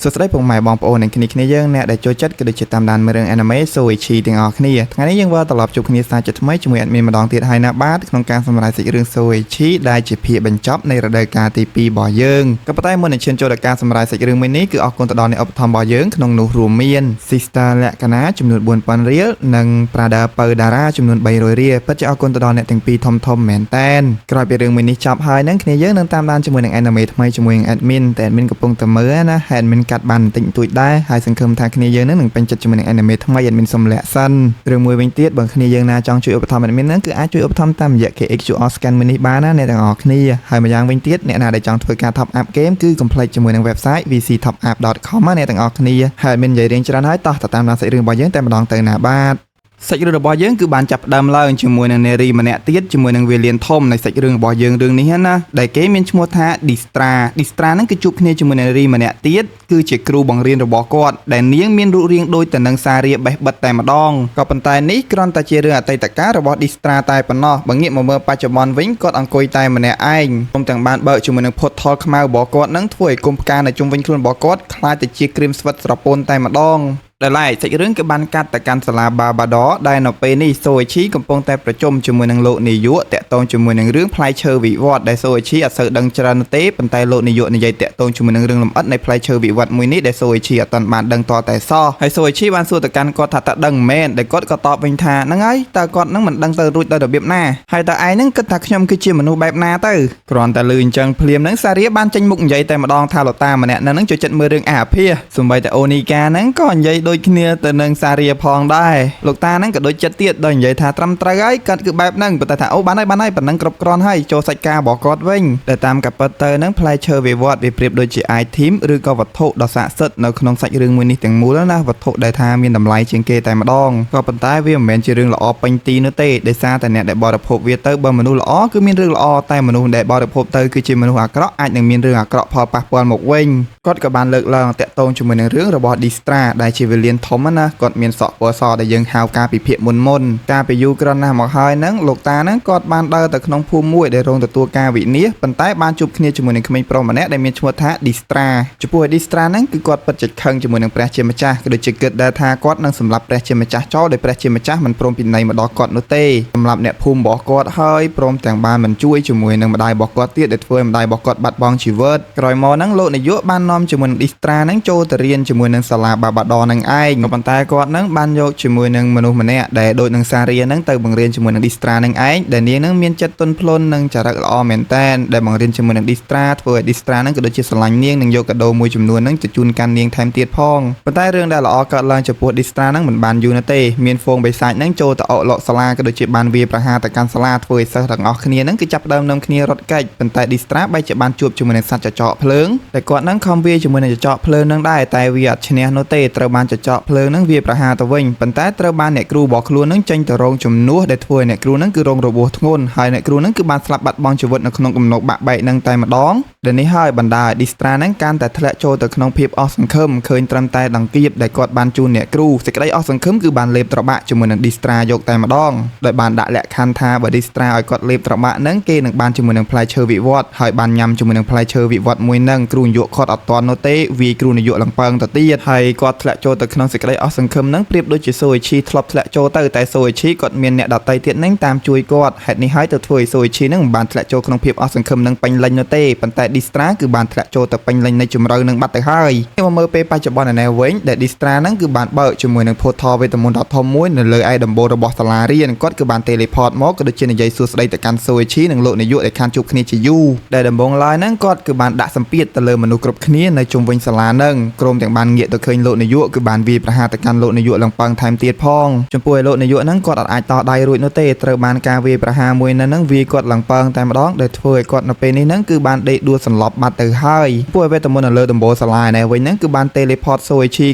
សួស្តីពុកម៉ែបងប្អូននិងគ្នាគ្នាយើងអ្នកដែលចូលចិត្តក៏ដូចជាតាមដានមើលរឿង Anime Soichi ទាំងអស់គ្នាថ្ងៃនេះយើងវិលត្រឡប់ជួបគ្នាសាជាថ្មីជាមួយ admin ម្ដងទៀតហើយណាបាទក្នុងការសម្រាយសាច់រឿង Soichi ដែលជាភាគបញ្ចប់នៃរដូវកាលទី2របស់យើងក៏ប៉ុន្តែមុននឹងឈានចូលដល់ការសម្រាយសាច់រឿងមួយនេះគឺអរគុណទៅដល់អ្នកឧបត្ថម្ភរបស់យើងក្នុងនោះរួមមាន Sister លក្ខណាចំនួន4000រៀលនិង Prada ពៅតារាចំនួន300រៀលពិតជាអរគុណទៅដល់អ្នកទាំងពីរធំធំមែនតែនក្រោយពីរឿងមួយនេះចប់ហើយនឹងគ្នាយើងនឹងតាមដានជាមួយនឹង anime ថ្មីជាមួយនឹង admin តែ admin កំពុងតែមើលណាហើយ admin កាត់បានបន្តិចបន្តួចដែរហើយសង្ឃឹមថាគ្នាយើងនឹងពេញចិត្តជាមួយនឹង anime ថ្មី admin សុំលាក់សិនរឿងមួយវិញទៀតបើគ្នាយើងណាចង់ជួយឧបត្ថម្ភ admin ហ្នឹងគឺអាចជួយឧបត្ថម្ភតាមរយៈ KHQR scan មួយនេះបានណាអ្នកទាំងអស់គ្នាហើយម្យ៉ាងវិញទៀតអ្នកណាដែលចង់ធ្វើការ top up game គឺកុំភ្លេចជាមួយនឹង website vctopup.com ណាអ្នកទាំងអស់គ្នាហើយ admin និយាយរៀងច្រើនហើយតោះទៅតាមដានសាច់រឿងរបស់យើងតែម្ដងទៅណាបាទសាច់រឿងរបស់យើងគឺបានចាប់ផ្ដើមឡើងជាមួយនឹងនារីម្នាក់ទៀតជាមួយនឹងវេលានធំនៃសាច់រឿងរបស់យើងរឿងនេះណាដែលគេមានឈ្មោះថា Distra Distra ហ្នឹងគឺជួបគ្នាជាមួយនារីម្នាក់ទៀតគឺជាគ្រូបង្រៀនរបស់គាត់ដែលនាងមានរូបរាងដូចទៅនឹងសារាបេះបិទតែម្ដងក៏ប៉ុន្តែនេះគ្រាន់តែជារឿងអតីតកាលរបស់ Distra តែប៉ុណ្ណោះបើងាកមកមើលបច្ចុប្បន្នវិញគាត់អង្គុយតែម្នាក់ឯងព្រមទាំងបានបើកជាមួយនឹង portal ខ្មៅរបស់គាត់នឹងធ្វើឲ្យគុំផ្កានៅជុំវិញខ្លួនរបស់គាត់ក្លាយទៅជាក្រៀមស្វិតស្រពោនតែម្ដងដែលឡែកសាច់រឿងគឺបានកាត់ទៅកាន់សាលាបាបាដដែលនៅពេលនេះសូអេឈីកំពុងតែប្រជុំជាមួយនឹងលោកនាយកតាក់ទងជាមួយនឹងរឿងផ្លែឈើវិវត្តដែលសូអេឈីអត់សូវដឹងច្រើននោះទេប៉ុន្តែលោកនាយកនិយាយតាក់ទងជាមួយនឹងរឿងលម្អិតនៃផ្លែឈើវិវត្តមួយនេះដែលសូអេឈីអត់ទាន់បានដឹងតតែសោះហើយសូអេឈីបានសួរទៅកាន់គាត់ថាតើដឹងមែនដែលគាត់ក៏តបវិញថាហ្នឹងហើយតើគាត់នឹងមិនដឹងទៅរួចដោយរបៀបណាហើយតើឯងហ្នឹងគិតថាខ្ញុំគឺជាមនុស្សបែបណាទៅគ្រាន់តែលឺអញ្ចឹងភ្លាមហ្នឹងសារាបានចេញមុខនិយាយតែម្ដងថាលោកតាម្នាក់ហ្នឹងចូលចិត្តមើលរឿងអាភាសសំបីតែអូនីកាហ្នឹងក៏និយាយដូចគ្នាទៅនឹងសារាផងដែរលោកតាហ្នឹងក៏ដូចចិត្តទៀតដោយនិយាយថាត្រឹមត្រូវហើយគាត់គឺបែបហ្នឹងប៉ុន្តែថាអូបានហើយបានហើយប៉ុណ្ណឹងគ្រប់គ្រាន់ហើយចូលសាច់ការរបស់គាត់វិញតែតាមកាពិតទៅហ្នឹងផ្លែឈើវិវត្តវាប្រៀបដូចជា item ឬក៏វត្ថុដ៏ស័ក្តិសិទ្ធិនៅក្នុងសាច់រឿងមួយនេះទាំងមូលណាវត្ថុដែលថាមានតម្លៃជាងគេតែម្ដងក៏ប៉ុន្តែវាមិនមែនជារឿងល្អពេញទីនោះទេដោយសារតែអ្នកដែលបរិភោគវាទៅបើមនុស្សល្អគឺមានរឿងល្អតែមនុស្សដែលបរិភោគទៅគឺជាមនុស្សអាក្រក់អាចនឹងមានរឿងអាក្រក់ផលប៉ះពាល់មកវិញគាត់ក៏បានលើកឡើងតាក់ទងជាមួយនឹងរឿងរបស់ Distra ដែលជាវិលានធំណាគាត់មានសក់ពណ៌សដែលយើងហៅការពិភាក្សាមុនមុនកាលពីយូរក្រណាស់មកហើយហ្នឹងលោកតាហ្នឹងគាត់បានដើរទៅក្នុងភូមិមួយដែលរងទទួលការវិនាសប៉ុន្តែបានជួបគ្នាជាមួយនឹងក្មេងប្រុសម្នាក់ដែលមានឈ្មោះថា Distra ចំពោះ Distra ហ្នឹងគឺគាត់ពិតជាខឹងជាមួយនឹងព្រះជាម្ចាស់ក៏ដូចជាគិតដែរថាគាត់នឹងសម្លាប់ព្រះជាម្ចាស់ចោលដោយព្រះជាម្ចាស់មិនព្រមពិន័យមកដល់គាត់នោះទេសម្រាប់អ្នកភូមិរបស់គាត់ហើយព្រមទាំងបានមិនជួយជាមួយនឹងម្ដាយរបស់គាត់ទៀតដែលធ្វើឲ្យម្ដាយរបស់គាត់បាត់បង់ជីវិតក្រោយមកហ្នឹងលោកនាយកបាននាំជាមួយនឹង Distra ហ្នឹងចូលទៅរៀនជាមួយនឹងសាលាបាបាដនឹងឯងក៏ប៉ុន្តែគាត់ហ្នឹងបានយកជាមួយនឹងមនុស្សម្នាក់ដែលដូចនឹងសារាហ្នឹងទៅបង្រៀនជាមួយនឹង Distra នឹងឯងដែលនាងហ្នឹងមានចិត្តទន់ភ្លន់និងចរិតល្អមែនតែនដែលបង្រៀនជាមួយនឹង Distra ធ្វើឲ្យ Distra ហ្នឹងក៏ដូចជាស្រឡាញ់នាងនិងយកកាដូមួយចំនួនហ្នឹងទៅជូនកាន់នាងថែមទៀតផងប៉ុន្តែរឿងដែលល្អកើតឡើងចំពោះ Distra ហ្នឹងមិនបានយូរនោះទេមានហ្វូងបិសាចហ្នឹងចូលទៅអុកឡុកសាលាក៏ដូចជាបានវាយប្រហារទៅកាន់សាលាធ្វើឲ្យសិស្សទាំងអស់គ្នាហ្នឹងគឺចាប់ផ្ដើមនាំគ្នារត់គេចប៉ុន្តែ Distra បែរជាបានជួបជាមួយនឹងសត្វចចកភ្លើងតែគាត់ហ្នឹងខំវាយជាមួយនឹងចចកភ្លើងហ្នឹងដែរតែវាអត់ឈ្នះនោះទេត្រូវបានចចកភ្លើងហ្នឹងវាប្រហារទៅវិញប៉ុន្តែត្រូវបានអ្នកគ្រូរបស់ខ្លួនហ្នឹងចេញទៅរងជំនួសដែលធ្វើឲ្យអ្នកគ្រូហ្នឹងគឺរងរបួសធ្ងន់ហើយអ្នកគ្រូហ្នឹងគឺបានស្លាប់បាត់បង់ជីវិតនៅក្នុងគំនរបាក់បែកហ្នឹងតែម្ដងដែលនេះហើយបណ្ដាឲ្យ Distra ហ្នឹងកាន់តែធ្លាក់ចូលទៅក្នុងភាពអស់សង្ឃឹមឃើញត្រឹមតែដង្កៀបដែលគាត់បានជូនអ្នកគ្រូសេចក្តីអស់សង្ឃឹមគឺបានលេបត្របាក់ជាមួយនឹង Distra យកតែម្ដងដោយបានដាក់លក្ខខណ្ឌថាបើ Distra ឲ្យគាត់លេបត្របាក់ហ្នឹងគេនឹងបានជាមួយនឹងផ្លែឈើវិវត្តហើយបានញ៉ាំជាមួយនឹងផ្លែឈើវិវត្តមួយហ្នឹងគ្រូនាយកគាត់អត់ទាន់នោះទេវាយគ្រូនាយកឡើងប៉ើងទៅទៀតហើយគាត់ធ្លាក់ចូលទៅក្នុងសេចក្តីអស់សង្ឃឹមហ្នឹងប្រៀបដូចជាសូអេឈីធ្លាប់ធ្លាក់ចូលទៅតែសូអេឈីគាត់មានអ្នកដតីទៀតហ្នឹងតាមជួយគាត់ហេតុនេះហើយទៅធ្វើឲ្យសូអេឈីហ្នឹងមិនបានធ្លាក់ចូលក្នុងភាពអស់សង្ឃឹមហ្នឹងពេញលេញនោះទេប៉ុន្តែ Distra គឺបានធ្លាក់ចូលទៅពេញលេញនៃជម្រៅនឹងបាត់ទៅហើយមកមើលពេលបច្ចុប្បន្នឯនេះវិញដែល Distra ហ្នឹងគឺបានបើកជាមួយនឹង portal វេទមន្តដ៏ធំមួយនៅលើឯដំបូលរបស់សាលារៀនគាត់គឺបាន teleport មកក៏ដូចជានិយាយសួស្តីទៅកាន់សូអេឈីនិងលោកនាយកដែលខានជួបគ្នាជាយូរដែលដំបូងឡើយហ្នឹងគាត់គឺបានដាក់សម្ពាធទៅលើមនុស្សគ្រប់គ្នានៅជុំវិញសាលាហ្នឹងក្រុមទាំងបានងាកទៅឃើញលោកនាយកគឺបានវាយប្រហារទៅកាន់លោកនាយកឡើងប៉ឹងថែមទៀតផងចំពោះឯលោកនាយកហ្នឹងគាត់អត់អាចតដៃរួចនោះទេត្រូវបានការវាយប្រហារមួយហ្នឹងវាយគាត់ឡើងប៉ឹងតែម្ដងដែលធ្វើឲ្យគាត់នៅពេលនេះហ្នឹងគឺបានដេកដួលសន្លប់បាត់ទៅហើយពួកឯវេទមន្តនៅលើដំបូលសាលាឯនេះវិញហ្នឹងគឺបាន teleport សូអេឈី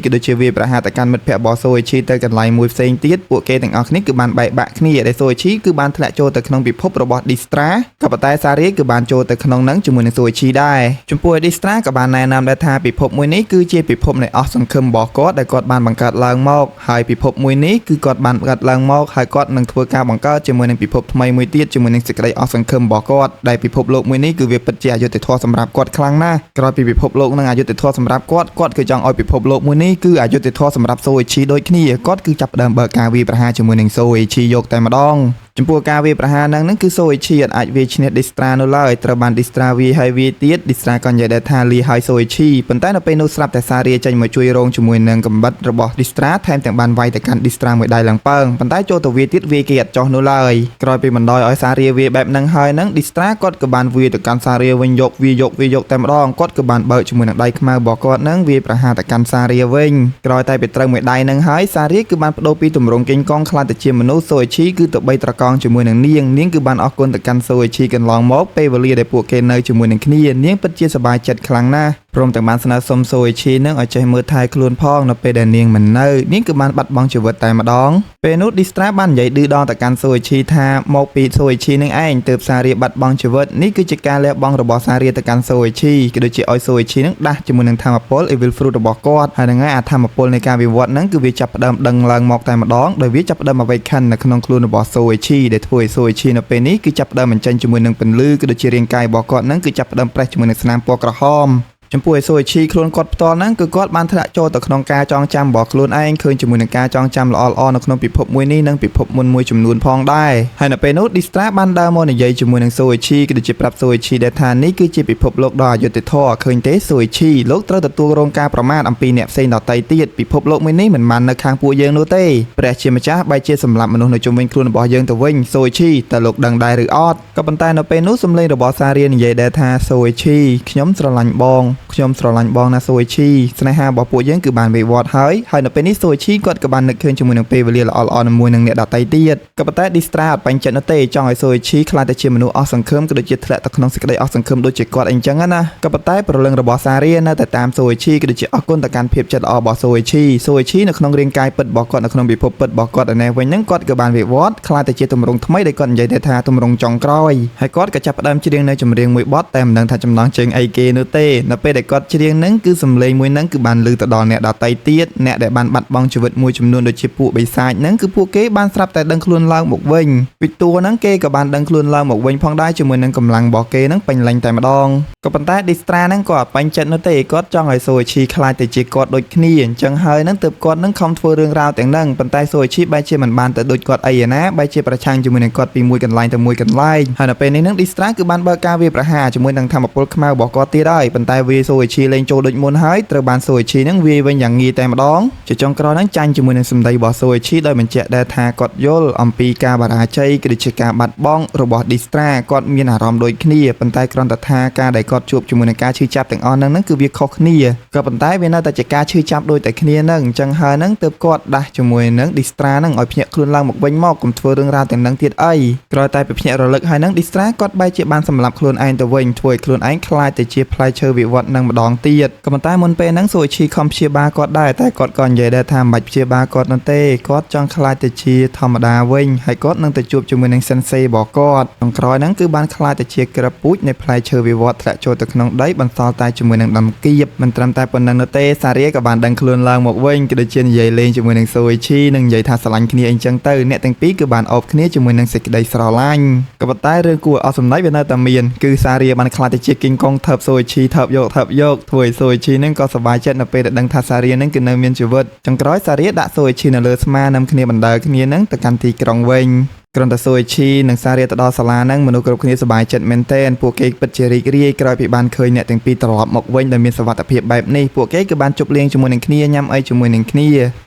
ក៏ដូចជាវាយប្រហារទៅកាន់មិត្តភ័ក្តិរបស់សូអេឈីទៅកន្លែងមួយផ្សេងទៀតពួកគេទាំងអស់គ្នាគឺបានបែកបាក់គ្នាដែលសូអេឈីគឺបានធ្លាក់ចូលទៅក្នុងពិភពរបស់ Distra ក៏ប៉ុន្តែសារាគឺបានចូលទៅក្នុងហ្នឹងជាមួយនឹងសូអេឈីដែរចំពោះ Distra ក៏បានណែនាំដែរថាពិភពមួយនេះគឺជាពិភពនៃអស់សង្ឃឹមរបស់គាត់ដែលគាត់បានបង្កើតឡើងមកហើយពិភពមួយនេះគឺគាត់បានបង្កើតឡើងមកហើយគាត់នឹងធ្វើការបង្កើតជាមួយនឹងពិភពថ្មីមួយទៀតជាមួយនឹងសេចក្តីអស់សង្ឃឹមរបស់គាត់ដែលពិភពលោកមួយនេះគឺវាពិតជាអយុត្តិធម៌ ម៌សម្រាប់គាត់ខ្លាំងណាស់ក្រោយពីពិភពលោកនឹងអយុត្តិធម៌សម្រាប់គាត់គាត់គឺចង់ឲ្យពិភពលោកមួយនេះគឺអយុត្តិធម៌សម្រាប់សូអេឈីដូចគ្នាគាត់គឺចាប់ផ្ដើមបើកការវាយប្រហារជាមួយនឹងសូអេឈីយកតែម្ដងចំពោះការវាយប្រហារហ្នឹងហ្នឹងគឺសូអេឈីអត់អាចវាយឈ្នះឌីស្ត្រានោះឡើយត្រូវបានឌីស្ត្រាវាយហើយវាយទៀតឌីស្ត្រាក៏និយាយដែរថាលីហើយសូអេឈីប៉ុន្តែនៅពេលនោះស្រាប់តែសារាចេញមកជួយរងជាមួយនឹងកំបិតរបស់ឌីស្ត្រាថែមទាំងបានវាយទៅកាន់ឌីស្ត្រាមួយដៃឡើងប៉ើងប៉ុន្តែចូលទៅវាយទៀតវាយគេអត់ចោះនោះឡើយក្រោយពីបណ្ដោយឲ្យសារាវាយបែបហ្នឹងហើយហ្នឹងឌីស្ត្រាគាត់ក៏បានវាយទៅកាន់សារាវិញយកវាយកវាយកតែម្ដងគាត់ក៏បានបើកជាមួយនឹងដៃខ្មៅរបស់គាត់ហ្នឹងវាយប្រហារទៅកាន់សារាវិញក្រោយតែពីត្រូវមួយដៃហ្នឹងហើយសារាគឺបានបដូរពីទម្រង់កេងកងខ្លាចទៅជាមនុស្សសូអេឈីគឺទៅបីត្រកងជាមួយនឹងនាងនាងគឺបានអរគុណទៅកាន់សូអេឈីកន្លងមកពេលវេលាដែលពួកគេនៅជាមួយនឹងគ្នានាងពិតជាសប្បាយចិត្តខ្លាំងណាស់ព្រមទាំងបានស្នើសុំសូអេឈីនឹងឲ្យចេះមើលថែខ្លួនផងនៅពេលដែលនាងមិននៅនាងគឺបានបាត់បង់ជីវិតតែម្ដងពេលនោះឌីស្ត្រាបាននិយាយឌឺដងទៅកាន់សូអេឈីថាមកពីសូអេឈីនឹងឯងទើបសារាបាត់បង់ជីវិតនេះគឺជាការលះបង់របស់សារាទៅកាន់សូអេឈីក៏ដូចជាឲ្យសូអេឈីនឹងដាស់ជាមួយនឹងធម្មពល Evil Fruit របស់គាត់ហើយនឹងឯអាធម្មពលនៃការវិវត្តហ្នឹងគឺវាចាប់ផ្ដើមដឹងឡើងមកតែម្ដងដោយវាចាប់ផ្ដើម awaken នៅក្នុងខ្លួនរបស់សូអេឈីដែលធ្វើឲ្យសូអេឈីនៅពេលនេះគឺចាប់ផ្ដើមបញ្ចេញជាមួយនឹងពន្លឺក៏ដូចជារាងកាយរបស់គាត់ហ្នឹងគឺចាប់ផ្ដើមប្រេះជាមួយនឹងស្នាមពណ៌ក្រហមចំពោះអេសូអេឈីខ្លួនគាត់ផ្ទាល់ហ្នឹងគឺគាត់បានធ្លាក់ចូលទៅក្នុងការចងចាំរបស់ខ្លួនឯងឃើញជាមួយនឹងការចងចាំល្អៗនៅក្នុងពិភពមួយនេះនិងពិភពមុនមួយចំនួនផងដែរហើយនៅពេលនោះឌីស្ត្រាបានដើរមកនិយាយជាមួយនឹងសូអេឈីក៏ដូចជាប្រាប់សូអេឈីដែរថានេះគឺជាពិភពលោកដ៏អយុត្តិធម៌ឃើញទេសូអេឈីលោកត្រូវទទួលរងការប្រមាថអំពីអ្នកផ្សេងដទៃទៀតពិភពលោកមួយនេះមិនបាននៅខាងពួកយើងនោះទេព្រះជាម្ចាស់បែរជាសម្លាប់មនុស្សនៅជុំវិញខ្លួនរបស់យើងទៅវិញសូអេឈីតើលោកដឹងដែរឬអត់ក៏ប៉ុន្តែនៅពេលនោះសំឡេងរបស់សារានិយាយដែរថាសូអេឈីខ្ញុំស្រឡាញ់បងខ្ញុំស្រឡាញ់បងណាសូអេឈីស្នេហារបស់ពួកយើងគឺបានវិវត្តហើយហើយនៅពេលនេះសូអេឈីគាត់ក៏បាននឹកឃើញជាមួយនឹងពេលវេលាល្អៗជាមួយនឹងអ្នកដទៃទៀតក៏ប៉ុន្តែឌីស្ត្រាអត់ពេញចិត្តនោះទេចង់ឲ្យសូអេឈីក្លាយទៅជាមនុស្សអស់សង្ឃឹមក៏ដូចជាធ្លាក់ទៅក្នុងសេចក្តីអស់សង្ឃឹមដូចជាគាត់អីចឹងណាក៏ប៉ុន្តែព្រលឹងរបស់សារានៅតែតាមសូអេឈីក៏ដូចជាអរគុណទៅកាន់ភាពចិត្តល្អរបស់សូអេឈីសូអេឈីនៅក្នុងរាងកាយពិតរបស់គាត់នៅក្នុងពិភពពិតរបស់គាត់ឯនេះវិញហ្នឹងគាត់ក៏បានវិវត្តក្លាយទៅជាទម្រង់ថ្មីដែលគាត់និយាយថាទម្រង់ចុងក្រោយហើយគាត់ក៏ចាប់ផ្ដើមច្រៀងនៅចម្រៀងមួយបទតែមិនដឹងថាចំណងជើងអីគេនោះទេនៅពេលដែលគាត់ច្រៀងហ្នឹងគឺសំឡេងមួយហ្នឹងគឺបានឮទៅដល់អ្នកដទៃទៀតអ្នកដែលបានបាត់បង់ជីវិតមួយចំនួនដូចជាពួកបិសាចហ្នឹងគឺពួកគេបានស្រាប់តែដឹងខ្លួនឡើងមកវិញវិតួហ្នឹងគេក៏បានដឹងខ្លួនឡើងមកវិញផងដែរជាមួយនឹងកម្លាំងរបស់គេហ្នឹងពេញលេញតែម្ដងក៏ប៉ុន្តែឌីស្ត្រាហ្នឹងក៏អត់ពេញចិត្តនោះទេគាត់ចង់ឲ្យសូអេឈីក្លាយទៅជាគាត់ដូចគ្នាអញ្ចឹងហើយហ្នឹងទើបគាត់ហ្នឹងខំធ្វើរឿងរ៉ាវទាំងហ្នឹងប៉ុន្តែសូអេឈីបែរជាមិនបានទៅដូចគាត់អីឯណាបែរជាប្រឆាំងជាមួយនឹងគាត់ពីមួយកន្លែងទៅមួយកន្លែងហើយនៅពេលនេះហ្នឹងឌីស្ត្រាគឺបានបើកការវាយប្រហារជាមួយនឹងធម្មពលខ្មៅរបស់គាត់ទៀតហើយប៉ុន្តែវាសូអេឈីលេងចូលដូចមុនហើយត្រូវបានសូអេឈីហ្នឹងវាយវិញយ៉ាងងាយតែម្ដងជាចុងក្រោយហ្នឹងចាញ់ជាមួយនឹងសម្ដីរបស់សូអេឈីដោយបញ្ជាក់ដែរថាគាត់យល់អំពីការបរាជ័យក៏ដូចជាការបាត់បង់របស់ឌីស្ត្រាគាត់មានអារម្មណ៍ដូចគ្នាប៉ុន្តែគ្រាន់តែថាការដែលគាត់ជួបជាមួយនឹងការឈឺចាប់ទាំងអស់ហ្នឹងហ្នឹងគឺវាខុសគ្នាក៏ប៉ុន្តែវានៅតែជាការឈឺចាប់ដូចតែគ្នាហ្នឹងអញ្ចឹងហើយហ្នឹងទើបគាត់ដាស់ជាមួយនឹងឌីស្ត្រាហ្នឹងឲ្យភ្ញាក់ខ្លួនឡើងមកវិញមកកុំធ្វើរឿងរ៉ាវទាំងហ្នឹងទៀតអីក្រោយតែពីភ្ញាក់រលឹកហើយហ្នឹងឌីស្ត្រាគាត់បែរជាបានសម្លាប់ខ្លួនឯងទៅវិញធ្វើឲ្យខ្លួនឯងក្លាយទៅជាផ្លែឈើវិវត្តនឹងម្ដងទៀតក៏ប៉ុន្តែមុនពេលហ្នឹងសូអេឈីខំព្យាបាលគាត់ដែរតែគាត់ក៏និយាយដែរថាមិនបាច់ព្យាបាលគាត់នោះទេគាត់ចង់ក្លាយទៅជាធម្មតាវិញហើយគាត់នឹងទៅជួបជាមួយនឹងសិនសេរបស់គាត់ចុងក្រោយហ្នឹងគឺបានក្លាយទៅជាក្របពូជនៃផ្លែឈើវិវត្តធ្លាក់ចូលទៅក្នុងដីបន្សល់តែជាមួយនឹងដំគៀបមិនត្រឹមតែប៉ុណ្្នឹងនោះទេសារាក៏បានដឹងខ្លួនឡើងមកវិញក៏ដូចជានិយាយលេងជាមួយនឹងសូអេឈីនិងនិយាយថាស្រឡាញ់គ្នាអីចឹងទៅអ្នកទាំងពីរគឺបានអោបគ្នាជាមួយនឹងសេចក្តីស្រឡាញ់ក៏ប៉ុន្តែរឿងគួរឲ្យអស់សំណេចវានៅតែមានគឺសារាបានក្លាយទៅជាគីងកុងថើបសូអេឈីថើបយកថើបយកធ្វើឲ្យសូអេឈីនឹងក៏សប្បាយចិត្តនៅពេលដែលដឹងថាសារានឹងគឺនៅមានជីវិតចុងក្រោយសារាដាក់សូអេឈីនៅលើស្មានាំគ្នាបណ្ដើរគ្នានឹងទៅកាន់ទីក្រុងវិញគ្រាន់តែសូអេឈីនិងសារាទៅដល់សាលាហ្នឹងមនុស្សគ្រប់គ្នាសប្បាយចិត្តមែនទែនពួកគេពិតជារីករាយក្រោយពីបានឃើញអ្នកទាំងពីរត្រឡប់មកវិញដោយមានសុវត្ថិភាពបែបនេះពួកគេគឺបានជប់លៀងជាមួយនឹងគ្នាញ៉ាំអីជាមួយនឹងគ្នា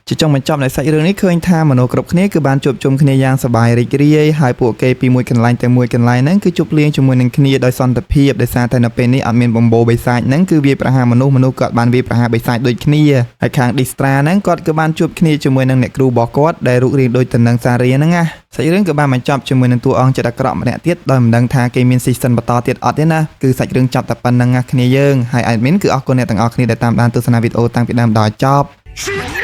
ជាចុងបញ្ចប់នៃសាច់រឿងនេះឃើញថាមនុស្សគ្រប់គ្នាគឺបានជួបជុំគ្នាយ៉ាងសប្បាយរីករាយហើយពួកគេពីមួយកន្លែងទៅមួយកន្លែងហ្នឹងគឺជប់លៀងជាមួយនឹងគ្នាដោយសន្តិភាពដោយសារតែនៅពេលនេះអត់មានបំបោបិសាចហ្នឹងគឺវាប្រហារមនុស្សមនុស្សក៏បានវាប្រហារបិសាចដូចគ្នាហើយខាងឌីស្ត្រាហ្នឹងគាត់គឺបានជួបគ្នាជាមួយនឹងអ្នកគ្រូរបស់គាត់ដែលរូបរាងដូចទៅនឹងសារាហ្នឹងណាសាច់រឿងក៏បានបញ្ចប់ជាមួយនឹងតួអង្គចិត្តអាក្រក់ម្នាក់ទៀតដោយមិនដឹងថាគេមាន season បន្តទៀតអត់ទេណាគឺសាច់រឿងចប់តែប៉ុណ្្នឹងណាគ្នាយើងហើយ admin គឺអរគុណអ្នកទាំងអស់គ្នាដែលតាមដានទស្សនាវីដេអូតាំងពីដើមដល់ចប់។